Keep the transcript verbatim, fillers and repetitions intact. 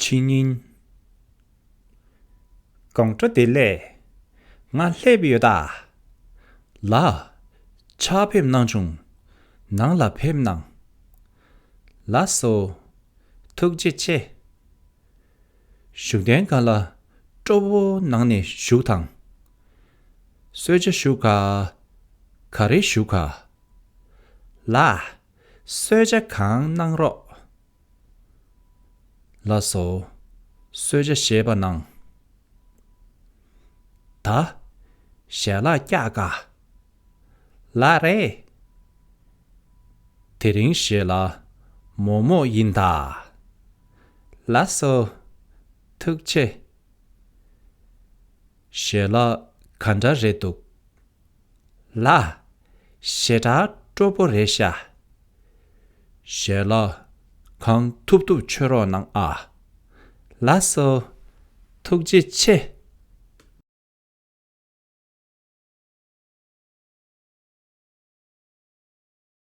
ཕྱི་ཉིན། དགོང་དྲོ་བདེ་ལེགས། ང་སླེབས་ཡོད་ད། ལགས། ཕྱག་ཕེབས་གནང་བྱུང་། ནང་ལ་ཕེབས་གནང་། ལགས་སོ། ཐུགས་རྗེ་ཆེ། བཞུགས་གདན་སྒང་ལ་སྤྲོ་བོ་གནང་ནས་བཞུགས་དང་། གསོལ་ཇ་ཞུ་ག་ག་རེ་ཞུ་ག་ལགས། གསོལ་ཇ་གང་གནང་རོགས། ལགས་སོ། གསོལ་ཇ་བཞེས་པ་གནང་། ད། ཞལ་ལག་བཀྱག་ག་ལགས་རེད། དེ་རིང་ཞལ་ལག་མོག་མོག་ཡིན་ད། ལགས་སོ། ཐུགས་རྗེ་ཆེ། ཞལ་ལག་ག་འདྲ་རེད་འདུག་ལགས། ཞེ་དྲག་སྤྲོ་པོ་རེད་ཤག་ཞལ་ལག་གང་ཐུབ་ཐུབ་མཆོད་རོགས་གནང་ཨ། ལགས་སོ། ཐུགས་རྗེ་ཆེ།